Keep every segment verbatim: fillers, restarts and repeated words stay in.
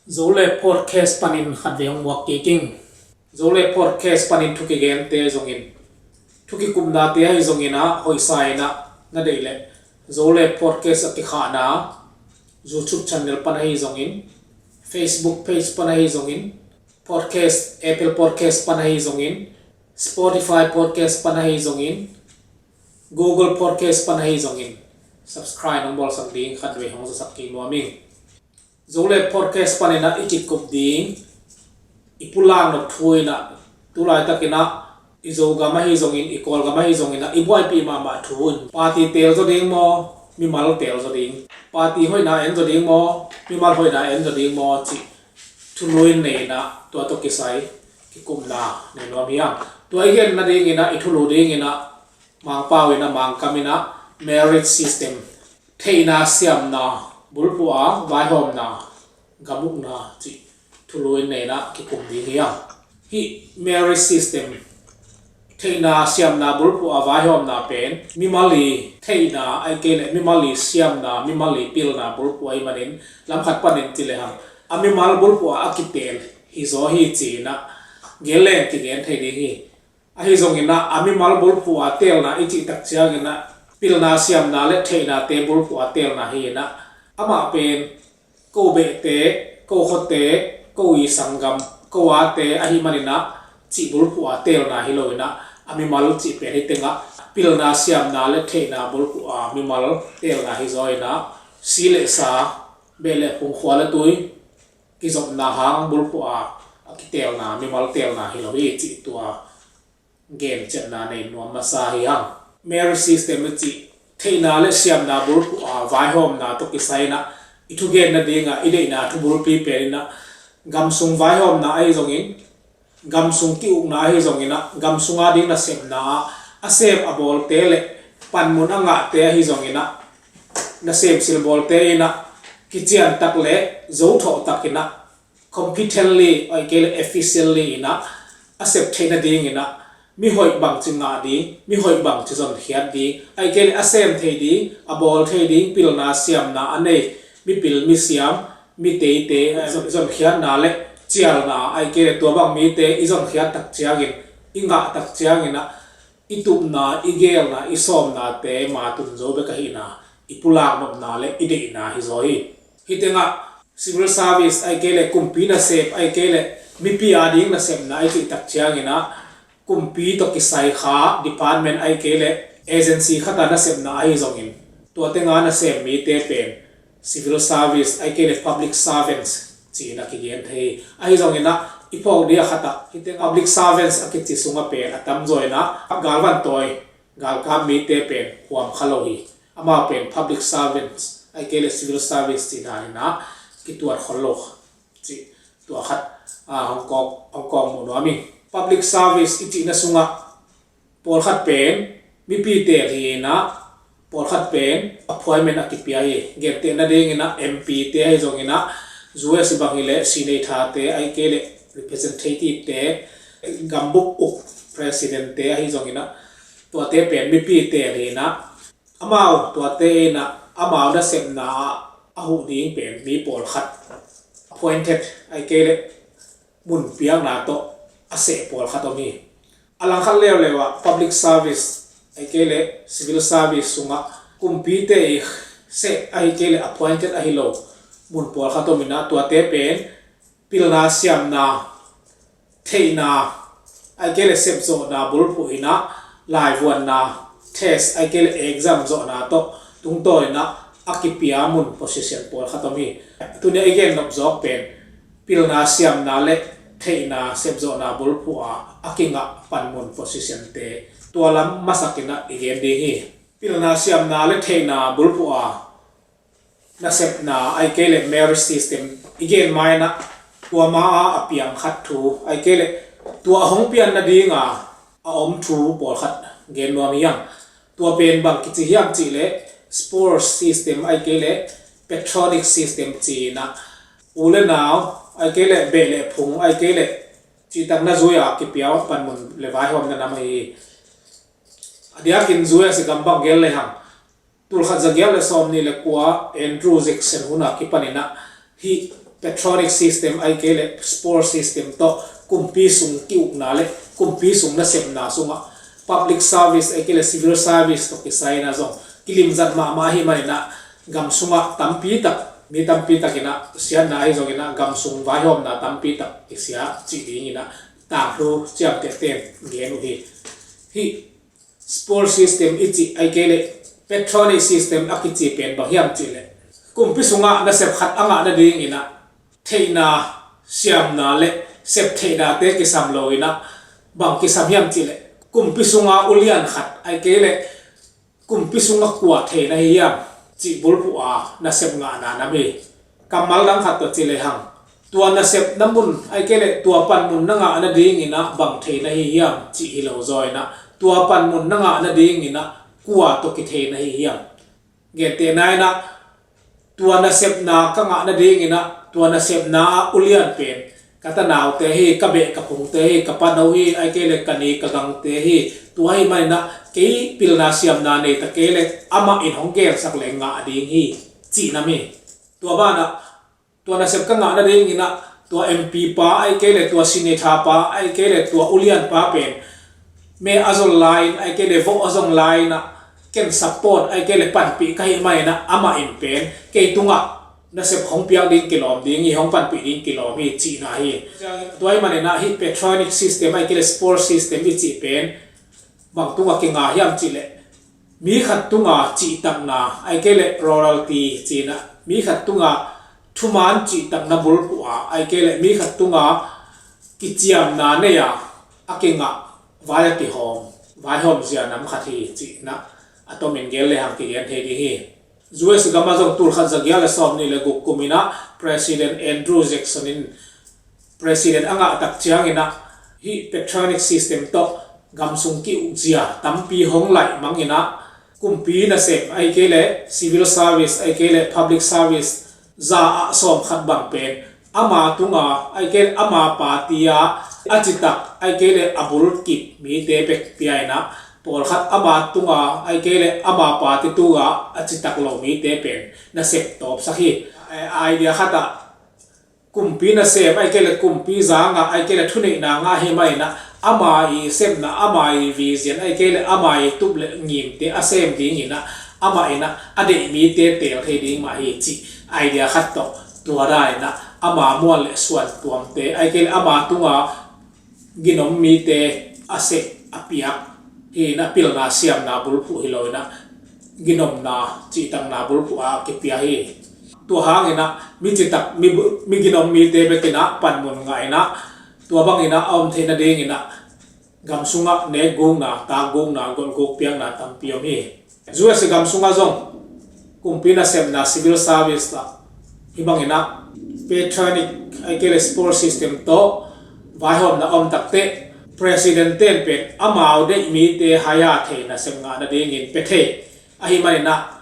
Zo le podcast panin khat vei hong muak kik ing. Zo le podcast panin thu kigente zongin, thu kikupnate ahi zongin ah, hoihsa in ah na deih leh Zo le podcast a kikhahna YouTube channel pan ahi zongin, Facebook page pan ahi zongin, podcast, Apple Podcast pan ahi zongin, Spotify Podcast pan ahi zongin, Google Podcast pan ahi zongin subscribe nong bawlsak ding khat vei hong zasak kik nuam ing. Zo le podcast panin ah i kikup ding, i pulak nop thu in ah, tu laitakin ah i Zogam ahi zongin, i Kawlgam ahi zongin ah i buaipih mahmah thu in, party tel zaw ding maw, mimal tel zaw ding, party hoihna en zaw ding maw, mimal hoihna en zaw ding maw cih thulu in nei in ah, tua tawh kisai kikupna nei nuam hi hang. Tua i gen nadingin ah, i thulu dingin ah, Mangpau in ah, Mangkam in ah, merit system, theihna siamna bulphuh a vaihawmna, gam ukna cih thulu in nei in ah kikum ding hi hang. Hih merit system, theihna siamna bulphuh a vaihawmna pen mimal i theihna, ahih kei leh mimal i siamna, mimal i pilna bulphuh ahih manin, lam khat panin ci lehang, a mimal bulphuh ah a kitel hi zaw hi ci in ah gen leng kigen thei ding hi. Ahi zongin ah, a mimal bulphuh a telna i cih tak ciangin ah, pilna siamna le theihnate bulphuh a telna hi in ah, amah pen ko behte, ko khuate, ko i sanggam, ko ate ahih manin ah, cih bulphuh a telna hi lo in ah, a mimal cih pen hih tengah pilna siamna le theihna bulphuh a mimal telna hi zaw in ah, si le sa, beh le phung, khua le tui kizopna hang bulphuh a a kitelna, mimal telna hi lo hi cih tua gen ciatna nei nuam masa hi hang. Merit system i cih theihna le siamna bulphuh a vaihawmna tawh kisai in ah, i thugen nadingah i deihna thubulpi pen in ah, gam sung vaihawmna ahi zongin, gam sung ki-ukna ahi zongin ah, gam sunga ding nasepna ah a sem a bawlte le panmun a ngahte ahi zongin ah, nasem silbawlte in ah kiciantak le zothawh takin ah, competently, ahih kei leh efficiently in ah a sep theih nadingin ah, mihoih bangci ngah ding, mihoih bangci zonkhiat ding, ahih kei leh a sem thei ding, a bawl thei ding pilna siamna a nei mipil misiam, miteite zonkhiatna le cialna, ahih kei leh tua bang mite i zonkhiat tak ciangin, i ngah tak ciangin ah, i tupna, i geelna, i sawmnate matun zo bek ahihna, i pulak nopna le i deihna hi zaw hi. Hih tengah civil service, ahih kei leh kumpi nasep, ahih kei leh mipi a ding nasepna i cih tak ciangin ah, kumpi tawh kisai kha department, ahih kei leh agency khat a nasepna ahi zongin, tua tenga nasem mite pen civil service, ahih kei leh public servants ci-in a kigen thei hi. Ahi zongin ah, i phawk ding a khat ah, hih teng public servants a kici sungah pen a tamzaw in ah galvan tawi, galkap mite pen huam kha lo hi. Amau pen public servants, ahih kei leh civil service cih dan in ah kituat khol lo cih tua khat, ah, hong kawk, hong kawk mu nuam ing. Public service i cihna sungah pawlkhat pen mipi teel hi in ah, pawlkhat pen appointment a kipia hi. Gentehna dingin ah M P te ahi zongin ah, U S bang hi leh senator te, ahih kei leh representative te, gambup uk president te ahi zongin ah, tuate pen mipi teel hi in ah, amau tuate in ah amau nasepna ah a huh ding pen mi pawlkhat appointed, ahih kei leh mun piakna tawh a seh pawlkhat om hi. A langkhat leuleu ah public service, ahih kei leh civil service sungah kumpite i seh, ahih kei leh appointed ahi lo mun pawlkhat om in ah, tuate pen pilna siamna, theihna, ahih kei leh sepzawhna bulphuh in ah, laivuanna, test, ahih kei leh exam zawhna tawh tungtawn in ah a kipia mun position pawlkhat om hi. Tuni a i gen nop zawk pen pilna siamna le theihna sepzawhna bulphuh a a kingah panmun position te, tua lam masak in ah i gen ding hi. Pilna siamna le theihna bulphuh a nasepna, ahih kei leh merit system i gen ma in ah, tua ma a a piang khat thu, ahih kei leh tua a hong pian nadinga a om thu pawlkhat gen nuam hi hang. Tua pen bang kici hiam cih leh sports system, ahih kei leh patriotic system ci in ah, u le nau, ahih kei leh beh le phung, ahih kei leh cihtakna zui a kipia panmun le vaihawmna nam ahi hi. A diakin U S gam bang gen lehang, tulkhat zagiat le sawmnih le kua Andrew Jackson hun a kipan in ah, hih Patronic system ahih kei leh sports system tawh kumpi sung ki-ukna le kumpi sung nasepna sungah public service ahih kei leh civil service tawh kisai in ah zong kilimzat mahmah ahih manin ah gam sungah tampi tak, mi tampi tak in ah siatna ahi zongin ah gam sung vaihawmna tampi tak kisia cih dingin ah tangthu ciamtehte in gen uh hi. Hih sports system i cih ahih kei leh patronic system a kici pen bang hiam cih leh kumpi sungah nasep khat a ngah nadingin ah theihna, siamna le sep theihnate kisam lo in ah bang kisam hiam cih leh kumpi sunga ulian khat ahih kei leh kumpi sunga kua thei na hi hiam cih bulphuh a nasep ngahna nam hi. Kammal dang khat tawh ci lehang, tua nasepna mun ahih kei leh tua panmun na ngah nadingin ah bang thei na hi hiam cih hi lo zaw in ah tua panmun na ngah nadingin ah kua tawh kithei na hi hiam. Gentehna in ah tua nasepna ka ngah nadingin ah tua nasepna ah ulian pen ka tanaute hi, ka beh ka phungte hi, ka pano hi, ahih kei leh ka ni ka gangte hi. Tua ahih manin ah kei pilna siamna nei ta kei leh amah in hong gensak leh ngah ding hi cih nam hi. Tua banah tua nasep ka ngah nadingin ah tua M P pa ahih kei leh tua senator pa ahih kei leh tua ulian pa pen me a zol lai-in ahih kei leh voh a zong lai-in ah ken support ahih kei leh panpih ka hih manin ah amah in pen kei tungah nasep hong piak ding kilawm ding hi, hong panpih ding kilawm hi cihna hi. Tua ahih manin ah hih patronic system ahih kei leh sports system i cih pen bang tungah kinga hiam cih leh mi khat tunga cihtakna ahih kei leh royalty cihna, mi khat tunga thuman cihtakna bulphuh a ahih kei leh mi khat tunga kiciamna nei a a kingah vai a kihawm, vaihawm zia nam khat hi cihna a tomin gen lehang kigen thei ding hi. U S gam ah zong tul khat za giat le sawm nih le guk kum in ah President Andrew Jackson in President a ngah tak ciangin ah hih patronic system tawh gam sung ki-ukzia tampi hong laih mangin ah kumpi nasem ahih kei leh civil service ahih kei leh public service za ah sawm khat bang pen ama tunga ahih kei leh ama party a a citak ahih kei leh a bulkip mite bek pia in ah pawlkhat ama tunga ahih kei leh ama party tunga a citak lo mite pen nasep tawpsak hi. Idea khat ah kumpi nasem ahih kei leh kumpi za ngah ahih kei leh thuneihna ngah hi mah in ah ama i sepna, ama i vision ahih kei leh ama i tup le ngimte a sem dingin ah amah in ah a deih mite teel thei ding mah hi cih idea khat tawh tua dan in ah ama muan le suan tuamte ahih kei leh ama tunga ginom mite a seh a piak hi in ah pilna siamna bulphuh hi lo in ah ginomna cihtakna bulphuh a kipia hi. Tua hangin ah mi citak, mi bu-, mi ginom mite bek in ah panmun ngah in ah tua bangin ah a om theih nadingin ah gam sungah nekgukna, takgukna, golhguk piakna tampi om hi. U S gam sungah zong kumpi nasepna civil service lah hih bangin ah patronic ahih kei leh sports system tawh vaihawmna om takteh president ten pen amau deih mite haya thei nasep ngah nadingin pia thei. Ahih manin ah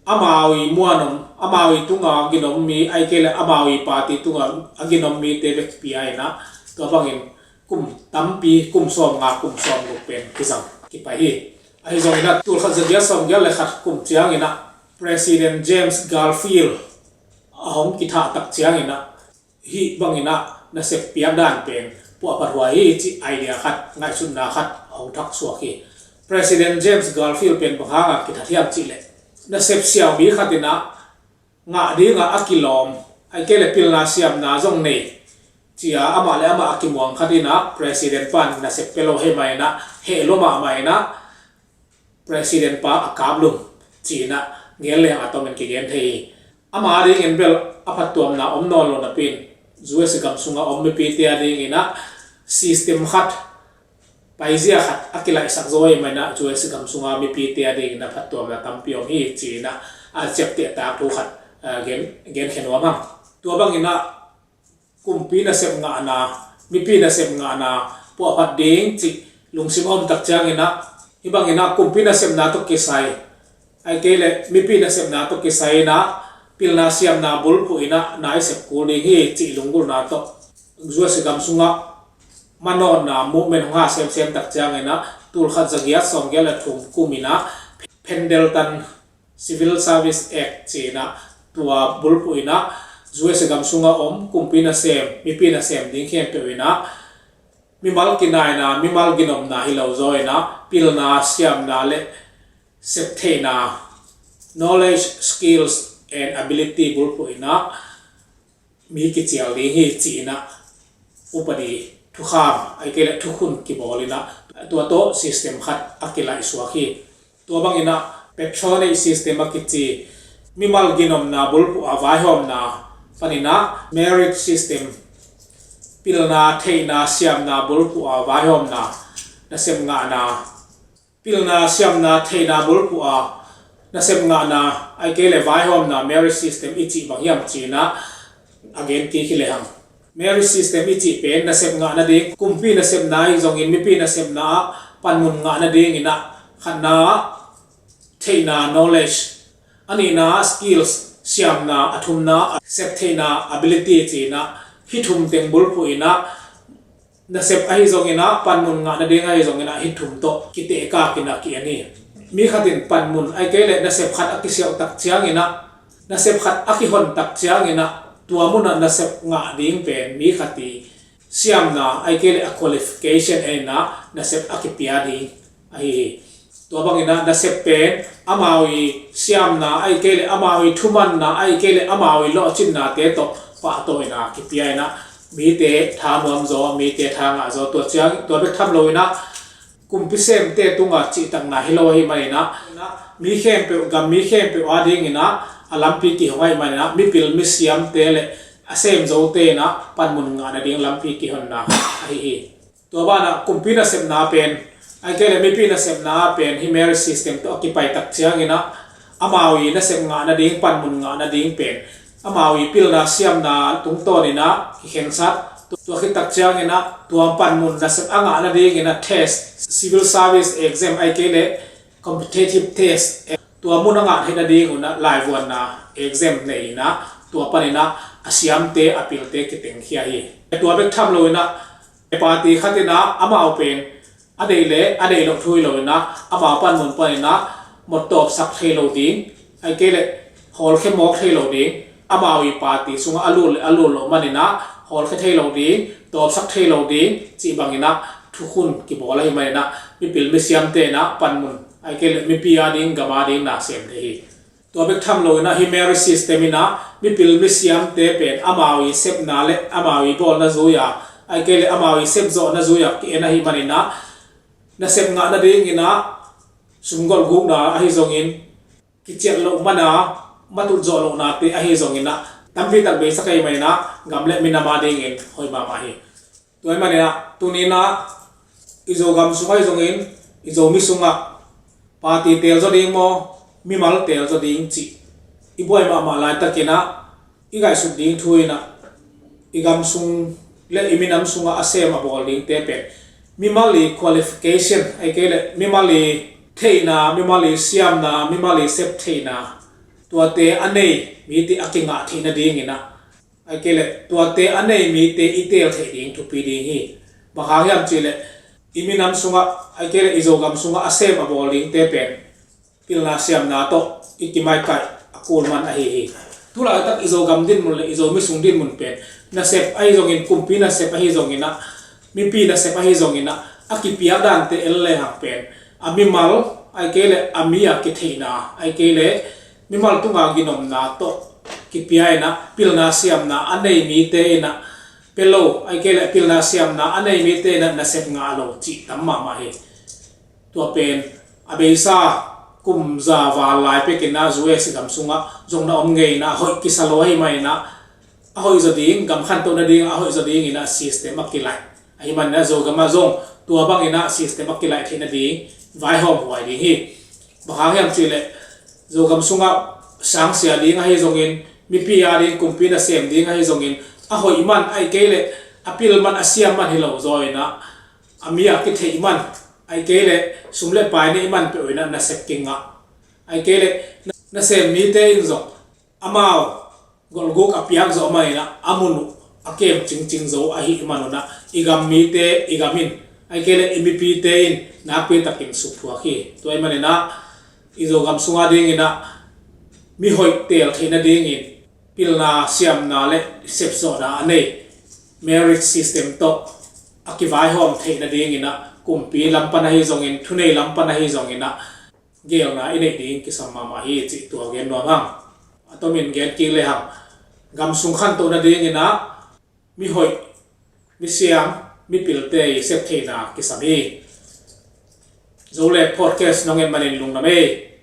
amau i muan om, amau i tunga ginom mi ahih kei leh amau i party tunga a ginom mite bek pia in ah tua bangin kum tampi, kum sawmnga, kum sawmguk pen kizang kipai hi. Ahi zongin ah tul khat za giat sawm giat le khat kum ciangin ah President James Garfield a hong kithah tak ciangin ah hih bangin ah nasep piak dan pen puahphat huai hi cih idea khat, ngaihsutna khat a hong thaksuak hi. President James Garfield pen bang hangah kithat hiam cih leh nasep siaumi khat in ah ngah dingah a kilawm ahih kei leh pilna siamna zong nei cia amah le amah a kimuang khat in ah president pan nasep pia lo heh mah in ah heh lua mahmah in ah president pa a kaplum ci in ah gen leng a tomin kigen thei hi. Ama dingin bel a phattuamna om nawn lo napi in U S gam sungah om mipite a dingin ah system khat, paizia khat a kilaihsak zo ahih manin ah U S gam sunga mipite a dingin a phattuamna tampi om hi ci in ah a ciaptehtak thu khat, ah, gen, genkhen nuam hang. Tua bangin ah kumpi nasep ngahna, mipi nasep ngahna puahphat ding cih lungsim a om tak ciangin ah hih bangin ah kumpi nasepna tawh kisai ahih kei leh mipi nasepna tawh kisai in ah pilna siamna bulphuh in ah na i sep kul ding hi cih lunggulhna tawh U S gam sungah manawnna movement hong ha semsem tak ciangin ah tul khat za giat sawm giat le thum kum in ah Pendleton Civil Service Act ci in ah tua bulphuh in ah U S A gam sunga om kumpi nasem, mipi nasem ding khempeuh in ah mimal kinaina, mimal ginomna hi lo zaw in ah pilna, siamna le septheihna, knowledge, skills and ability bulphuh in ah mi kicial ding hi ci-in ah upadi thukham, ahih kei leh thukhun kibawl in ah tua tawh system khat a kilaihsuak hi. Tua bangin ah patronage system a kici, mimal ginomna bulphuh a vaihawmna panin ah merit system, pilna, theihna, siamna bulphuh a vaihawmna, nasep ngahna, pilna, siamna, theihna bulphuh a nasep ngahna, ahih kei leh vaihawmna, merit system i cih bang hiam ci-in ah a gen kik hi lehang. Merit system i cih pen nasep ngah nading, kumpi nasepna ahi zongin mipi nasepna ah panmun ngah nadingin ah khatna ah theihna, knowledge, a nihna ah skills, siamna, a thumna ah septheihna, ability ci-in ah hih thum teng bulphuh in ah nasep ahi zongin ah, panmun ngah nading ahi zongin ah hih thum tawh kitehkak in ah ki-en hi. Mi khat in panmun ahih kei leh nasep khat a kisiauh tak ciangin ah, nasep khat a kihon tak ciangin ah tua mun ah nasep ngah ding pen mi khat i siamna ahih kei leh a qualification en in ah nasep a kipia ding ahi hi. Tua bangin ah nasep pen amau i siamna ahih kei leh amau i thumanna ahih kei leh amau i lawhcinnate tawh pahtawi in ah kipia in ah mite tha nuam zaw, mite tha ngah zaw, tua ciang, tua bek tham lo in ah kumpi semte tungah cihtakna hi lo ahih manin ah mi khempeuh, gam mi khempeuh adingin ah a lampi kihong ahih manin ah mipil misiamte le a sem zote in ah panmun ngah nading lampi kihonna ahi hi. Tua banah kumpi nasepna pen ahih kei leh mipi nasepna pen hih merit system tawh a kipai tak ciangin ah amau i nasep ngah nading, panmun ngah nading pen amau i pilna, siamna tungtawn in ah kikhensat. Tua khit tak ciangin ah tua panmun nasep a ngah nadingin ah test, civil service exam ahih kei leh competitive test, tua mun a ngah theih nadingun ah laivuanna exam nei in ah tua panin ah a siamte, a pilte kitengkhia hi. Tua bek tham lo in ah party khat in ah amau pen a deih le a deih loh thu hi lo in ah amau panmun panin ah mawk tawpsak thei lo ding, ahih kei leh hawlkhia mawk thei lo ding, amau i party sungah a lut le a lut loh manin ah hawlkhia thei lo ding, tawpsak thei lo ding cih bangin ah thukhun kibawl ahih manin ah mipil misiamte in ah panmun ahih kei leh mipi ading, gam ading na sem thei hi. Tua bek tham lo in ah hih merit system in ah mipil misiamte pen amau i sepna le amau i bawlna zui-a ahih kei leh amau i sepzawhna zui-a ki-en ahih manin ah nasep ngah nadingin ah sumgolh gukna ahi zongin, kiciat loh mana matut zawh lohnate ahi zongin ah tampi tak beisak ahih manin ah gam le minam adingin hoih mahmah hi. Tua ahih manin ah tuni in ah i Zogam sung ahi zongin, i Zomi sungah party teel zaw ding maw, mimal teel zaw ding cih i buai mahmah laitakin ah i ngaihsut ding thu in ah i gam sung le i minam sungah a sem a bawl dingte pen mimal i qualification ahih kei leh mimal i theihna, mimal i siamna, mimal i sep theihna, tuate a nei mite a kingah theih nadingin ah, ahih kei leh tuate a nei mite i teel theih ding thupi ding hi. Bang hang hiam cih leh i minam sungah ahih kei leh i Zogam sungah a sem a bawl dingte pen pilna, siamna tawh i kimaikaih a kul man ahi hi. Tulaitak i Zogam dinmun le i Zomi sung dinmun pen nasep ahi zongin, kumpi nasep ahi zongin ah, mipi nasep ahi zongin ah a kipiak dante en lehang pen a mimal ahih kei leh a mi a kitheihna ahih kei leh mimal tunga ginomna tawh kipia in ah pilna, siamna a nei mite in ah pia lo ahih kei leh pilna, siamna a nei mite in ah nasep ngah lo cih tam mahmah hi. Tua pen a beisa kum za val lai pekin ah U S A gam sungah zong na om ngei in ah a hoih kisa lo ahih manin ah a hoih zaw ding, gam khantoh nading a hoih zaw dingin ah system a kilaih ahih manin ah Zogam ah zong tua bangin ah system a kilaih theih nading vaihawm huai ding hi. Bang hang hiam cih leh Zogam sungah sangsia ding ahi zongin, mipi ading kumpi nasem ding ahi zongin a hoih man ahih kei leh a pil man, a siam man hi lo zaw in ah a mi a kitheih man ahih kei leh sum le pai neih man peuh in ah nasep kingah ahih kei leh na-, nasem mite in zong amau golhguk a piak zawh man in ah a mun uh a kem cingcing zo ahih man un ah i gam mite, i gam in ahih kei leh i mipite in nakpi takin sukthuak hi. Tua ahih man in ah i Zogam sung adingin ah mi hoih teel theih nadingin pilna, siamna le sepzawhna a nei merit system tawh a kivaihawm theih nadingin ah, kumpi lam pan ahi zongin, thunei lam pan ahi zongin ah, geelna i neih ding kisam mahmah hi cih tua gen nuam hang. A tomin gen kik le hang, gam sung khantoh nadingin ah mihoih, misiam, mipilte i sep theihna kisam hi. Zolek podcast nong et manin lungdam ei.